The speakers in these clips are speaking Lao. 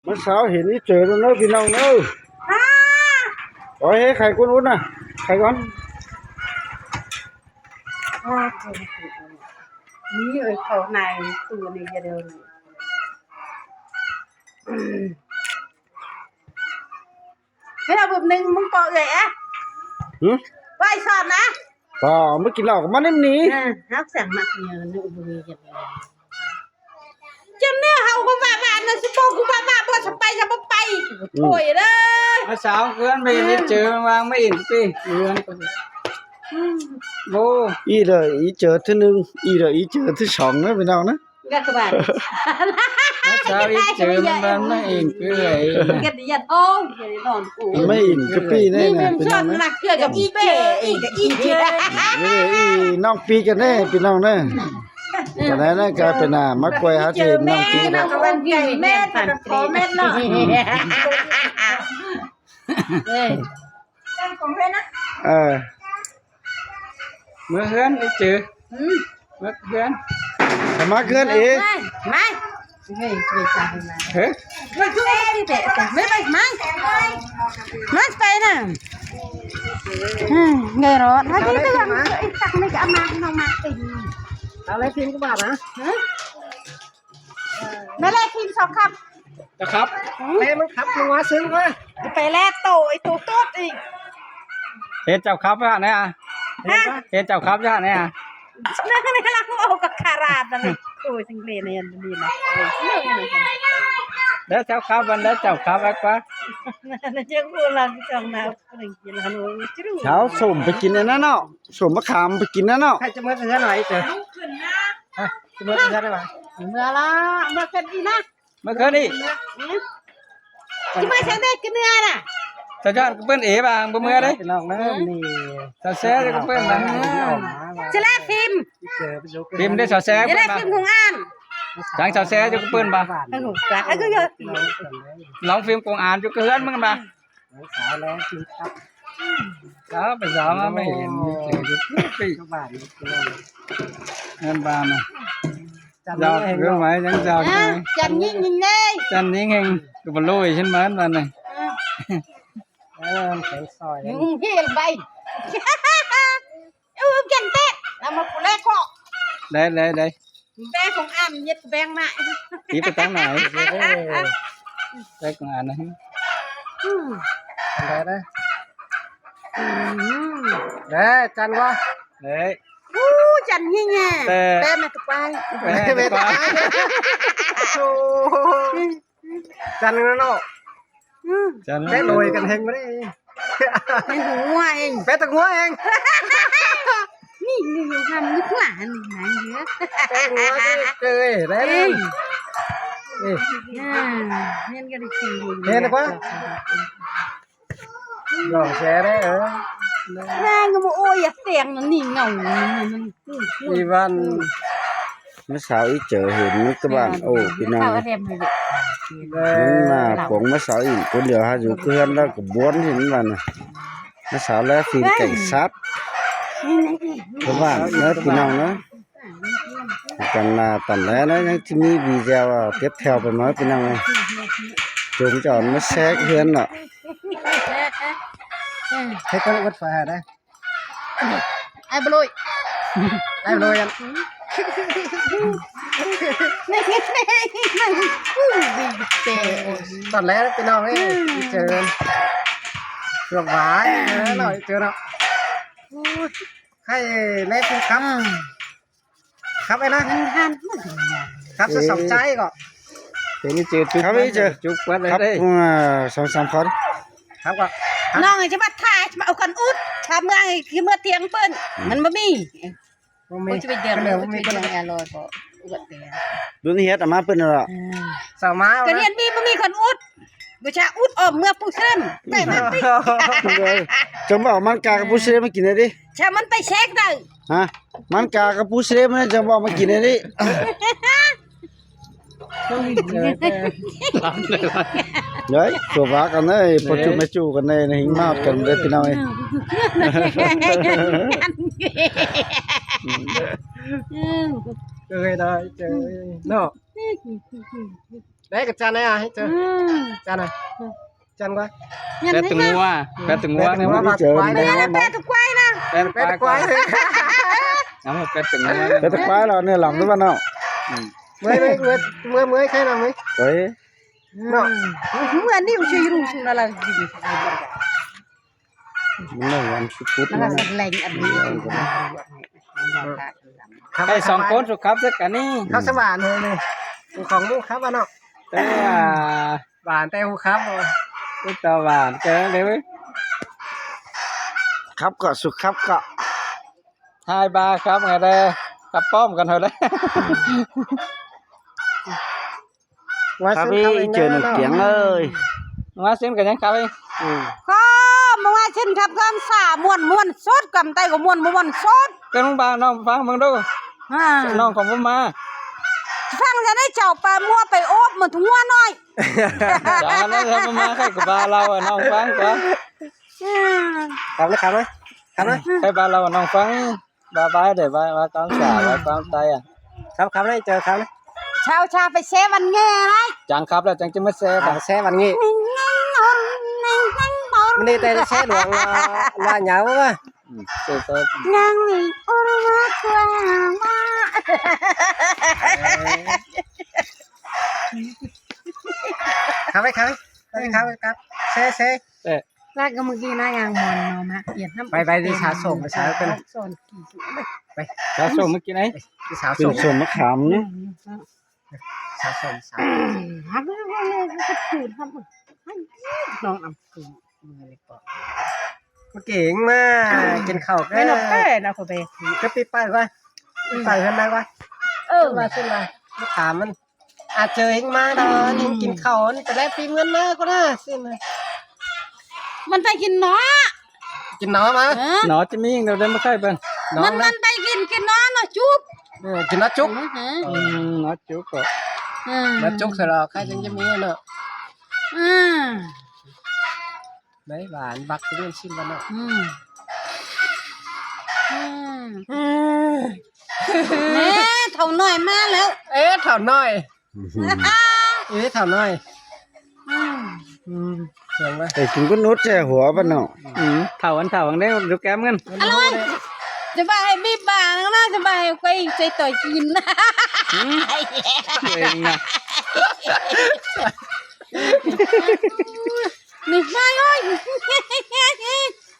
ມື້ເຊົ້າເຫັນອີເຈີແລ້ວເດີພີ່ນ້ອງເດີ. ໂອ້ຍ ໄຂກ່ອນອຸດນະ ໄຂກ່ອນ. ນີ້ເອີຍ ເຂົ້າໃນຕູ້ນີ້ຢ່າເດີນ. ເວລາບຶບໜຶ່ງ ມຶງກໍເອື້ອຍອະ. ຫື? ໄວ້ສອນນະ. ບໍ່ ມາກິນເຫຼົ້າກັບມັນນີ້. ເອີ ຮັກສັງມັກເງິນຢູ່ບໍ່ມີກັນ. ຈຳແນວເຮົາກໍວ່າວ່ານະ ຊິບອກກໍວ່າວ່າບໍ່ສະໄປກໍບໍ່ໄປ. ອືມ ໂອ້ຍເດີ ອາສາວເຮືອນໄປເຮັດເຈີວາງມາອີກຕິເຮືອນ. ອືມ ໂອ້ ອີເດີ ອີເຈີເທື່ອໜຶ່ງ ອີເດີ ອີເຈີເທື່ອສອງນະ ພີ່ນ້ອງນະ. ກະຄືວ່າ ອາສາວອີເຈີມັນ ມັນມາເອງເກືອຍ ກະດິຍັດໂອງ ກະດິນອນໂອງ ມາເອງກະປີ້ແນ່ນະ ພີ່ນ້ອງນະ. ເກືອກັບອີເຈີ ອີກະອີເຈີ ເອີ ອີນ້ອງປີກັນແນ່ ພີ່ນ້ອງນະ. ຕອນນັ້ນນະກາຍເປັນ ອ່າ ມາກວຍຫາທີ່ເຫັນນ້ອງປີແລ້ວ. ແມ່ນ ແມ່ນ ຂໍແມ່ນເນາະ ເອີ ເອີ ເມືອເຮືອນໄອ້ເຈີ. ອືມ ເມືອເຮືອນ ມາເຮືອນເອງ ມາ ມາ ເຮີ້ຍ ມາ ມາ ມາ ມາ ໄປນະ. ອືມ ເງີຍຣອດ ເອົາໄດ້ພິມກໍບາດນະ. ຮະ? ແມ່ແລະທີມສອງຄັບ ຈະຂັບ ແມ່ມັນຂັບລົງມາຊຶ້ງມາ ໄປແລະໂຕ ໄອ້ໂຕໂຕດອີກ. ເຫັນເຈົ້າຂັບຢູ່ຫັ້ນແນ່ ຮະ ເຫັນເຈົ້າຂັບຢູ່ຫັ້ນແນ່. ນັ້ນລະເວົ້າກັບຄາຣາດນະ ໂອ້ຍ ຈັ່ງເລນະ ອັນນີ້ນະ ແລ້ວເຈົ້າຂັບ ອັນແລ້ວເຈົ້າຂັບໄວ້ກວ່າ ເຈົ້າຜູ້ລັງຈອງນາວ ເຈົ້າສົ້ມໄປກິນອັນນັ້ນເນາະ ສົ້ມມະຂາມໄປກິນນັ້ນເນາະ. ໃຜຈະເມືອເຮືອນຫວາ ເອີ ຈະເມືອເຮືອນໄດ້ຫວາ ເມືອລະ ເມືອເຮືອນອີກນະ. ມາເກີນອີກ ຊິມາຈັ່ງໃດກະເໜືອນະ. ສາວຈອນກະເປີ້ນເອບາງບໍ່ເມືອເດ້ ນ້ອງເດີ. ນີ້ສາວແຊຢູ່ກະເປີ້ນບາງ ສະແລະພິມ ພິມໄດ້ສາວແຊ ສະແລະພິມຄົງອ່ານ ຈັ່ງສາວແຊຢູ່ກະເປີ້ນບາ ລອງພິມຄົງອ່ານຢູ່ກະເຮືອນມຶງບາ. ສາວແລະພິມຄັບ ສາວໄປສາວມາໄມ່ເຫັນມີເຈີຢູ່ປີ ເຈົ້າບ້ານເຮືອນບ້ານນະ. ຈັນຍິງແຮງ ຈັນຍິງແຮງ ຈັນຍິງແຮງ ກະບໍ່ໂລຍເຊັ່ນມັນບາດນີ້. ເອີ ເປັນຊອຍ ເຮັດໄປ ເອີ ຈັນເຕະ ນຳມາກູແລເກາະ ໄດ້ ໄດ້ ໄດ້ ແບກຂອງອັນເຮັດແບງມາ ອີໄປຕັ້ງໄໝ ແບກຂອງອັນນະ. ອືມ ໄດ້ ໄດ້ ອືມ ໄດ້ ຈັນບໍ່ ເອີຍ ອູ້ ຈັນຍິງແຮງ ແຕ່ ແຕ່ແມ່ຕະປາຍ ແຕ່ແມ່ຕະປາຍ ໂອ້ ຈັນເນາະ. ອືມ ຈັນແປະໂລຍກັນແຮງບໍ່ໄດ້ ແປະຫົວເອງ ແປະຕະຫົວເອງ ນີ້ ນີ້ຢູ່ຫັ້ນ ຢູ່ຂວາຫັ້ນ ນີ້ນະ ຢູ່ ແປະຫົວເກີຍໄດ້ ເອີຍ ເອີຍ ເຫັນກະໄດ້ກິນຢູ່ ເຫັນກວ່າ ລອງແຊໄດ້ ເອີ ນາງກະບໍ່ ໂອ້ຍ ຢາກແຕງນະ ນີ້ເງົາ ນີ້ມັນ ອີວັນ ເມື່ອເຊົ້າອີເຈີເຫັນມັນກະບ້ານ ໂອ້ ພີ່ນ້ອງ ມັນໜ້າປົງ ເມື່ອເຊົ້າອີກຄົນດຽວຫາຢູ່ເຮືອນແລ້ວກະບ່ອນເຫັນມັນນະ. ເມື່ອເຊົ້າແລະຝີນໄກ່ສັບ ກະບ້ານເດີພີ່ນ້ອງເດີ. ກັນນາຕອນແລະນະ ຍັງຊິມີວີແວວເກັບແຖວໄປມາພີ່ນ້ອງເອີຍ. ໂຈມຈອນມາແຊກເຮືອນເນາະ ເຮັດກັນອວດໄຟຫາໄດ້. ອ້າຍບໍ່ໂລຍ ອ້າຍບໍ່ໂລຍ ຕອນແລກພີ່ນ້ອງເອີຍ ເຈີເຄື່ອງຫວາຍເນາະ ເຈີເນາະ. ໂອ້ຍ ໃຫ້ແລກຄືຄັບ ຄັບໄອ້ນະ ຄັບສະສອງໃຈກໍ ເຫັນເຈີຈຸກ ຄັບເຈີຈຸກເປີດໄວ້ເດ້ ສອງສາມຄົນ. ຄັບກໍ ນ້ອງຈະມາຖ່າຍ ຈະມາເອົາຄັນອຸດ ຖ້າເມືອ ຄືເມືອຖຽງເພິ່ນ ມັນບໍ່ມີ ບໍ່ມີ ບໍ່ຈະໄປເດືອງ ບໍ່ຈະໄປເດືອງ ອະລອຍກໍອຸດແຕ່ ດຸນເຮັດອອກມາເພິ່ນນັ້ນລະ ເອີ ສາວມາ ກະເຫັນມີ ບໍ່ມີຄັນອຸດ ບໍ່ຈະອຸດອອກເມືອປູເຊມ ໄດ້ມາຕິ ເອີ ຈະມາເອົາມັນກາກັບປູເຊມມາກິນໄດ້ຕິ ຈະມັນໄປແຊກໄດ້ ຮະ ມັນກາກັບປູເຊມມັນຈະບໍ່ມາກິນອັນນີ້ ເດີ ໂຊບາກັນເດີ ພໍ່ຈູແມ່ຈູກັນເດີ ຫິງມາດກັນເດີພີ່ນ້ອງເອີຍ. ເອີຍ ໄດ້ເຈີເນາະ. ໄດ້ກະຈັນໄດ້ອະ ໃຫ້ເຈີ ອືມ ຈັນນະ ຈັນກວ່າ ແປດຕົວງົວ ແປດຕົວງົວ ແປດຕົວງົວ ແປດຕົວຄວາຍນະ ແປດຕົວຄວາຍນະ ແປດຕົວຄວາຍ ແປດຕົວຄວາຍ ເອົາແປດຕົວງົວ ແປດຕົວຄວາຍລະເນື້ອຫຼຳຫຼືວ່າເນາະ ອືມ ເມື່ອຍ ເມື່ອຍ ເມື່ອຍ ເມື່ອຍ ໃຄນະ ເມື່ອຍ ເອີຍ ເນາະ ເມື່ອນີ້ມັນຊິຮູ້ສຸນລະ ມັນໄດ້ຫວານສຸດໆ ມັນລະ ນະ ແລງອັນນີ້ ໄດ້ສອງຄົນສຸກຄັບໃສ່ກັນນີ້ ຄັບສະຫວານເລີຍນີ້ ຂອງລູກຄັບວ່າເນາະ ເອີ ຫວານແຕ່ຮູ້ຄັບ ອຸຕາຫວານເກີນເລີຍ ຄັບກໍສຸກຄັບກໍ ຖ່າຍບາຄັບໄງເດີ ຄັບປ້ອມກັນເຮົາເດີ. ວ່າ ຄັບ ເອີຍ ເຈີໜູກຽງເອີຍ ວ່າເຊັ່ນກັນຍັງຄັບເອີຍ ອືມ ກໍມາວ່າເຊັ່ນຄັບກຳສາມ່ວນ ມ່ວນສຸດ ກຳໄຕກໍມ່ວນ ມ່ວນສຸດ ເອີ້ນບານ້ອງຟັງເບິ່ງດູ ອ່າ ນ້ອງຂອງບໍ່ມາ ຟັງຈະໄດ້ເຈົ້າປາມົວໄປໂອບມາທົ່ວໜ້ອຍ ຈາແລ້ວ ບໍ່ມາໃຄກໍບາລາວນ້ອງຟັງກະ ອືມ ຄັບເລີຍ ຄັບເລີຍ ຄັບເລີຍ ໃຄບາລາວນ້ອງຟັງ ບາຍບາຍເດີ ບາຍບາຍຄຳສາ ບາຍຄຳໄຕອະ ຄັບ ຄັບໄດ້ເຈີຄັບ ເຊົ້າຊາໄປແຊວັນເງໄດ້ ຈັງຄັບແລ້ວຈັ່ງຈະມາແຊ ອ່າ ບາດແຊວັນເງ ມື້ນີ້ແຕ່ແຊຫຼວງວ່າ ວ່າຫຍັງວະ ອືມ ເຊີນ ນາງວິໂອລະວາດວ່າ ຄັບໄດ້ຄັບ ຄັບ ຄັບ ແຊ ແຊ ແຊ ລາກກໍມື້ກີ້ນາຍາງມອນເນາະ ມາ ອຽດນຳ ໄປ ໄປ ໄປ ສາວໂສມ ໄປ ສາວໂສມ ສອນຂີ່ ໄປ ສາວໂສມມື້ກີ້ໄດ໋ ໄປ ສາວໂສມ ເປັນໂສມມະຂາມເນາະ ສາວໂສມ ສາວ ອືມ ນ້ອງອຳ ເມື່ອກີ້ມາກິນເຂົ້າ ແມ່ນ ເອີ ນະ ເຂົາໄປ ກໍປິດໄປວ່າ ອືມ ໄປເຮືອນໃດວະ ເອີ ວ່າຊິວ່າ ມາຖາມມັນ ອາເຈີເອງມາດອກ ອືມ ກິນເຂົ້າ ໄປແລກປີເງິນມາກໍໄດ້ ຊື້ມາ ມັນໄປກິນໜໍ່ ກິນໜໍ່ມາ ເອີ ໜໍ່ຈະມີຫຍັງ ດຽວໄດ້ມາຂາຍເບິ່ງ ມັນ ມັນໄປກິນ ກິນໜໍ່ ໜໍ່ຈຸກ ເອີ ກິນໜໍ່ຈຸກ ອືມ ອືມ ໜໍ່ຈຸກກໍ ອືມ ໜໍ່ຈຸກສະຫຼອກ ໃຄຈັ່ງຈະມີເນາະ ອືມ ໄດ້ຫວານບັກເລື່ອງຊິມກັນເນາະ ອືມ ອືມ ອືມ ແມ່ເຖົ້ານ້ອຍມາແລ້ວ ເອ ເຖົ້ານ້ອຍ ເອ ເຖົ້ານ້ອຍ ອືມ ອືມ ສຽງວ່າ ໄດ້ກິນກຸນອຸດແຈຫົວບັດເນາະ ອືມ ເຖົ້າອັນເຖົ້າອັນເດ້ ດູແກ້ມກັນ ອະລອຍ ຈະບາຍໃຫ້ບີບບາງນະ ຈະບາຍໃຫ້ໄປໃສ່ຕໍ່ກິນ ອືມ ເອງນະ ນີ້ມາເລີຍ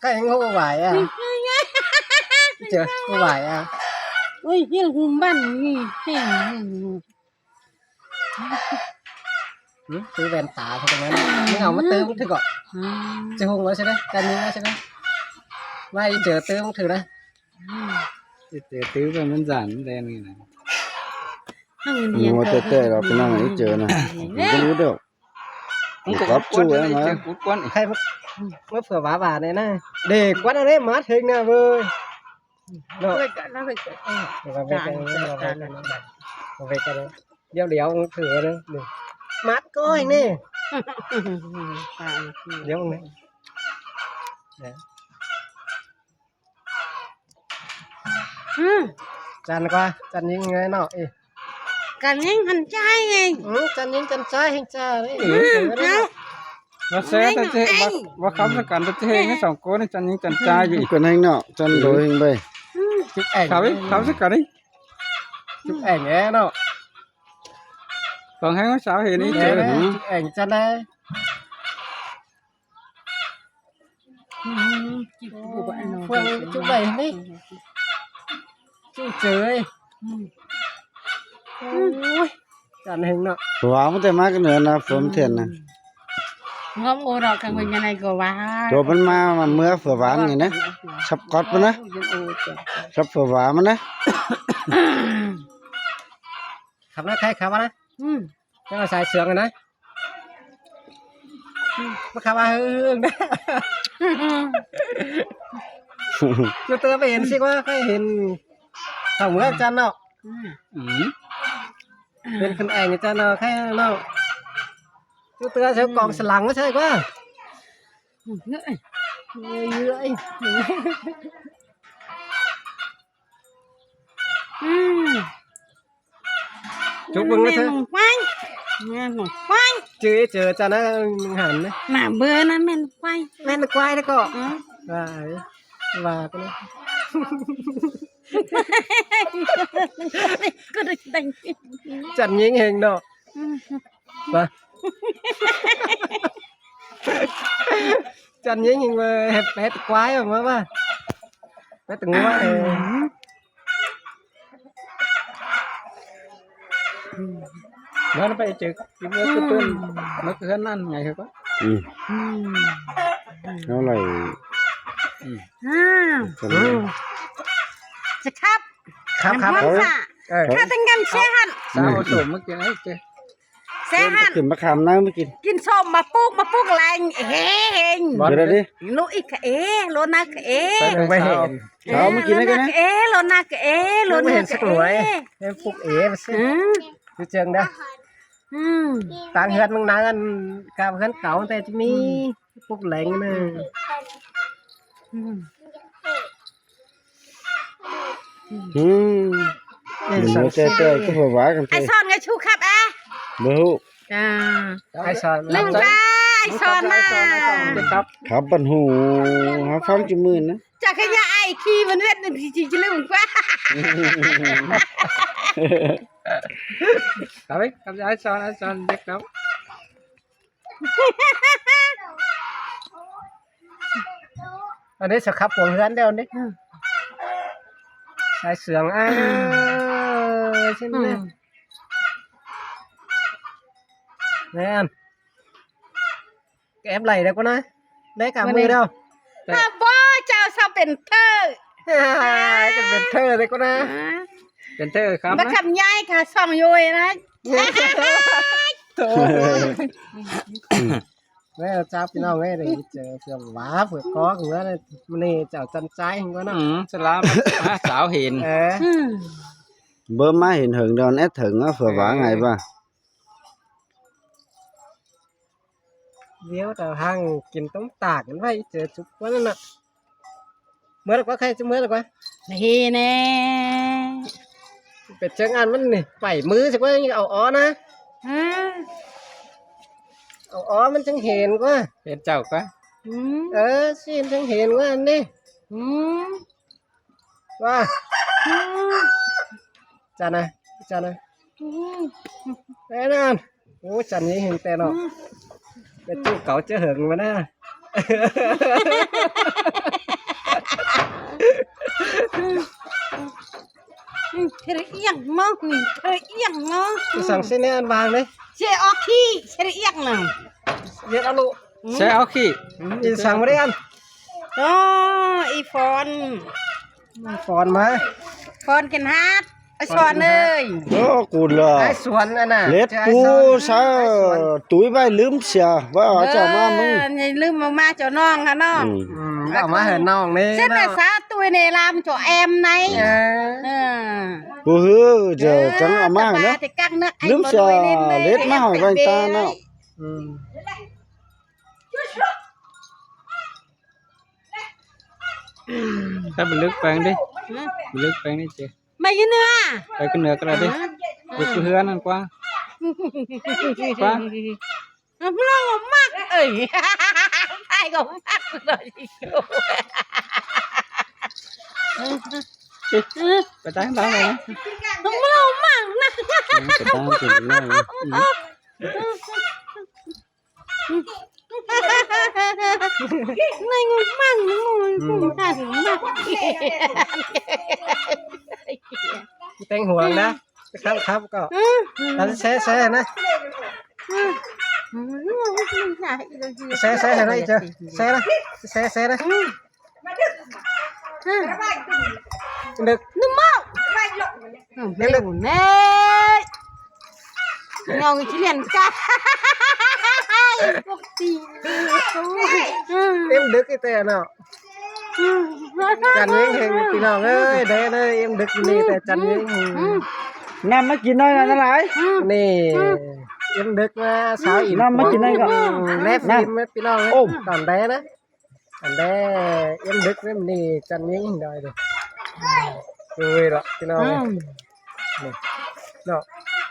ໃກ້ງູຫວາຍອະ ເຈີງູຫວາຍອະ ໂອ້ຍ ເຮັດຫຸມບັ້ນນີ້ ເຮັດຫຸມ ຫື ຊື້ແວ່ນຕາເທົ່ານັ້ນ ມຶງເອົາມາຕື່ມຖືກເກາະ ອືມ ຈະຫຸງໄວ້ຊະເດ້ ການນີ້ໄວ້ຊະເດ້ ວ່າອີເຈີຕື່ມຖືນະ ອືມ ອີເຈີຕື່ມມັນສັ່ນແດງນີ້ນະ ງົວແຕ່ໆ ລາວໄປນັ່ງອີເຈີນະ ບໍ່ຮູ້ດອກ ມັນກໍກຸດກວນ ໃຫ້ມາເຜື່ອຫວາບາດແດ່ນະ ເດກວັນເດ້ ມາເຖິງນະເວີຍ ເນາະ ເອີຍ ດຽວໆ ມັນຖືນະ ມັດກ້ອຍນີ້ ດຽວນີ້ ອືມ ຈັນກວ່າ ຈັນຍິງໄງເນາະ ເອີ ກັນຍິງຫັ້ນຈ່າຍເອງ ອືມ ຈັນຍິງຈັນຈ່າຍເອງຈ້າ ອືມ ເອົາ ວ່າແຊແຕ່ເຈ ວ່າ ວ່າຄຳສະກັນແຕ່ເຈ ເອງສອງຄົນ ຈັນຍິງຈັນຈ່າຍຢູ່ ເພິ່ນແຮງເນາະ ຈັນໂດຍເຮງເວີຍ ອືມ ຈຸກແອງ ເຂົາເອີຍ ຄຳສະກັນນີ້ ຈຸກແອງແດ່ເນາະ ຕ້ອງໃຫ້ນ້ອງສາວເຫັນນີ້ເຈີ ອືມ ຈຸກແອງຈັນແດ່ ອືມ ເຟືອງຈຸໄດ້ນີ້ ຈຸເຈີຍ ອືມ ໂອ້ຍ ຈັນເຮັງເນາະ ວ່າມັນແຕ່ມາກັນເໜືອນະ ເຟືອງເທນນະ ງອມໂອດອກກັງເວັນຍັງໄງກໍວ່າ ໂຕມັນມາ ມາເມືອເຟືອຫວານນີ້ນະ ສັບກອດມັນນະ ສັບເຟືອຫວານມັນນະ ຂັບນະ ໃຄຂັບນະ ອືມ ຈັງວ່າສາຍເສືອງຫັ້ນນະ ມາຄາວ່າເຮີງ ເຕີໄປເຫັນຊິວ່າໃຜເຫັນເຂົ້າເມືອງຈັນເນາະ ອືມ ເປັນຂຶ້ນແອງຈັນເນາະ ໃຄເນາະ ເຕີໃສ່ກອງສະຫຼັງມາໃສ່ກວ່າ ອືມ ຈຸກເບິ່ງເລີຍ ແມ່ນໄປ ງາມ ຄວາຍ ຈື່ ເຈີຈັ່ນນະ ໜຶ່ງຫັນນະ ໜ້າເບື່ອນະ ແມ່ນຄວາຍ ແມ່ນຄວາຍແລ້ວກໍ ອື ວ່າ ວ່າກັນນະ ກໍໄດ້ ຈັນຍິງເຮັງເນາະ ອື ວ່າ ຈັນຍິງເຮັງ ເອີ ເຮັດ ເຮັດຄວາຍອອກມາວ່າ ເຮັດງົວ ເອີ ອືມ ເດີນໄປເຈີກິນເມືອຄືເພິ່ນ ອືມ ເມືອຄືເຮືອນນັ້ນໄງຄືວ່າ ອືມ ອືມ ເທົ່າໃດ ອືມ ອືມ ຈະຂັບ ຂັບ ຂັບ ເອີ ຂ້າແຕ່ງງານແຊຫັ້ນ ສາວສົມເມື່ອກີ້ໄອ້ເຈ ແຊຫັ້ນ ຂຶ້ນມາຂາມນາມາກິນ ກິນສົ້ມ ມາປຸກ ມາປຸກແລງເຮງ ເດີ ລຸອີກກະເອ ໂລນາກະເອ ໄປເບິ່ງໄປເຫັນ ເອົາມາກິນນຳກັນນະ ເອ ໂລນາກະເອ ໂລນາກະເອ ເຫັນສັກໜ່ວຍ ເຫັນປຸກເອ ອື ຄືເຈີງເດີ ອື ຕ່າງເຮືອນເມືອງນາ ກັບເຮືອນເກົ່າ ແຕ່ຈະມີ ອື ປຸກແລງນະ ອື ອືມ ເຫັນສັກໜ່ວຍແຕ່ໆ ຄືວ່າວ່າກັນ ໄອ້ສອນກະຊູຂັບແອ ບໍ່ຮູ້ ຈ້າ ໄອ້ສອນ ລຶ່ງຈ້າ ໄອ້ສອນນະ ຂັບບັນຫູ ຫາຟັງຈຸມື້ນະ ຈັກກະຍານອ້າຍຂີ່ມັນເວັດໜຶ່ງຊິຈະລືມກວ່າ ເອົາໄປ ຂັບໄອ້ສອນ ໄອ້ສອນເດັກເນາະ ອັນນີ້ສະຂັບຂອງເຮືອນແລ້ວນີ້ ອື ສາຍເຊື່ອງ ເອີ ອື ຊິແມ່ນ ແມ່ນ ແອບໄຫຼໄດ້ກ່ອນນະ ໄດ້ກາມືດຽວ ບໍ່ ເຈົ້າຊາວເປັນເທີ ເປັນເທີໄດ້ກ່ອນນະ ເປັນເທີຄັບ ບັກຄຳໃຫຍ່ກະຊ່ອງໂຍຍນະ ໂທ້ ແມ່ນເຈົ້າ ພີ່ນ້ອງເອີຍ ໄດ້ເຈີເພື່ອນຫວາ ເພື່ອກອກເມືອ ມື້ນີ້ເຈົ້າຈັນຈາຍຫັ້ນກ່ອນເນາະ ອືມ ສະລາມ ສາວເຫັນ ເອີ ອືມ ເບິ່ງມາເຫັນເຫິງດອນແອດເຖິງເນາະ ເພື່ອວ່າໄງວ່າ ດຽວຕາຫາງກິນຕົ້ມຕາກກັນໄວ້ ເຈີຈຸກວ່ານັ້ນນະ ເມືອລະກວ່າ ໃຄຈະເມືອລະກວ່າ ເຮແນ່ ເປັນເຊີງອັນມັນນີ້ ໄປມືຊິກວ່າ ເອົາອໍນະ ອື ເອົາອໍມັນຈັ່ງເຫັນກວ່າ ເຫັນເຈົ້າກວ່າ ອື ເອີ ຊິມັນຈັ່ງເຫັນກວ່ານີ້ ອື ວ່າ ອື ຈັນນະ ຈັນນະ ອື ແນ່ນອນ ໂອ້ ຈັນນີ້ເຫັນແຕ່ເນາະ ອື ເປັນຕູ້ເກົ່າຈະເຫິງມານະ ອື ເຮັດອີ່ຫຍັງເນາະ ນີ້ ເຮັດອີ່ຫຍັງເນາະ ອື ສັ່ງຊິແນ່ອັນວາງເດ້ ເຊອອກຂີ້ ເຮັດອີ່ຫຍັງນະ ເຮັດອະໂລ ໃສ່ເອົາຂີ້ ອືມ ອີ່ສັງບໍ່ໄດ້ອັນ ໂອ້ ອີ່ຟອນ ຟອນມາ ຟອນກິນຮາດ ໄອ້ສອນເອີຍ ໂອ້ ກູລະ ໄອ້ສວນອັນນ່າ ເລັດກູຊາ ຕຸ້ຍໄວ້ລືມເສຍ ວ່າເອົາເຈົ້າມາ ເອີ ມຶງ ຢ່າລືມເອົາມາເຈົ້ານ້ອງຫັ້ນເນາະ ອືມ ອືມ ເອົາມາໃຫ້ນ້ອງນີ້ ເຊັ່ນນະ ສາຕຸ້ຍໃນລາມເຈົ້າແອມໃນ ເອີ ເອີ ບໍ່ຮື ເຈົ້າຈັ່ງເອົາມາເນາະ ລືມເສຍ ເລັດມາໃຫ້ໄວ້ຕາເນາະ ອືມ ຖ້າມັນເລິກແປງເດ້ ອືມ ມັນເລິກແປງນີ້ເຈ ໄປຢູ່ເໜືອ ໄປຂຶ້ນເໜືອກໍໄດ້ເດ້ ອືມ ຢູ່ເຮືອນນັ້ນກວ່າ ກວ່າ ເຮົາມັກເອີຍ ໄປກໍມັກເລີຍ ໄປຕາມເຮົາເລີຍນະ ເຮົາມັກນະ ອືມ ໄປຕາມເຮົາເລີຍນະ ອືມ ໃນງຸມມັງ ງຸມມັງ ແຕງຫວງນະ ຄັບ ຄັບກໍ ເອີ ແຊ ແຊນະ ແຊ ແຊໃຫ້ນະ ເອີ ແຊນະ ແຊ ແຊນະ ອືມ ອືມ ນຶກ ນຶກເມົາ ອືມ ເປັນເດັກ ເປັນເດັກ ເງາຊິລຽນກະ ພວກຕີ ອືມ ເອັມດຶກອີແຕ່ເນາະ ອືມ ຈັນເຮງໆ ພີ່ນ້ອງເອີຍ ເດີ ເດີ ເອັມດຶກຢູ່ນີ້ແຕ່ຈັນເຮງ ອືມ ອືມ ນ້ຳມາກິນໜ້ອຍນະຫຼາຍ ອືມ ນີ້ ອືມ ເອັມດຶກມາ ສາວອີກ ນ້ຳມາກິນໜ້ອຍກໍ ອືມ ແລບ ນ້ຳ ອີກ ພີ່ນ້ອງເອີຍ ໂອ້ ຕອນໃດນະ ອັນແລ ເອັມດຶກນີ້ ຈັນຍິງດອຍເດ້ ເອີຍລະ ພີ່ນ້ອງເອີຍ ອືມ ເນາະ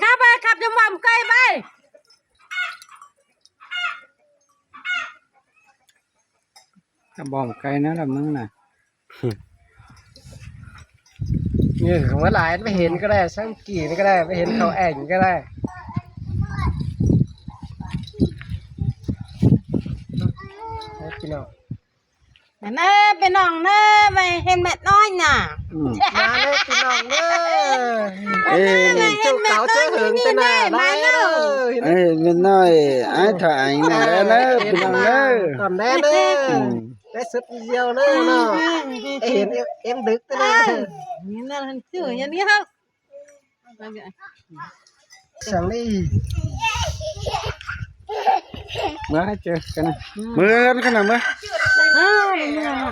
ຂັບໄປ ຂັບຈະໝ່ຳໄກໄປ ກະບອງໄກ່ນັ້ນລະມຶງນະ. ນີ້ເມື່ອຫຼາຍໄປເຫັນກໍໄດ້ ສັງກີນກໍໄດ້ ໄປເຫັນເຂົາແອ່ງກໍໄດ້. ເອີ ພີ່ນ້ອງ ມາເດີພີ່ນ້ອງເດີ ໄປເຫັນແມ່ນ້ອຍນະ. ອືມ ມາເດີພີ່ນ້ອງເດີ. ເອີ ເຈົ້າເກົ່າເຈົ້າເຫິງແຕ່ໜ້າຫຼາຍເດີ. ເອີ ແມ່ນ້ອຍອ້າຍຖ່າຍນັ້ນແຫຼະເດີ ພີ່ນ້ອງເດີ. ຕອນແລກເດີ ອືມ ໄດ້ສຸດດຽວເລີຍເນາະ. ໄດ້ເຫັນເອັມດຶກເລີຍ. ນີ້ນະ ຊື່ຫຍັງນີ້ເຮົາ ສັງນີ້ ມາເຈີກັນນະ ເມືອກັນນະ ເມືອ.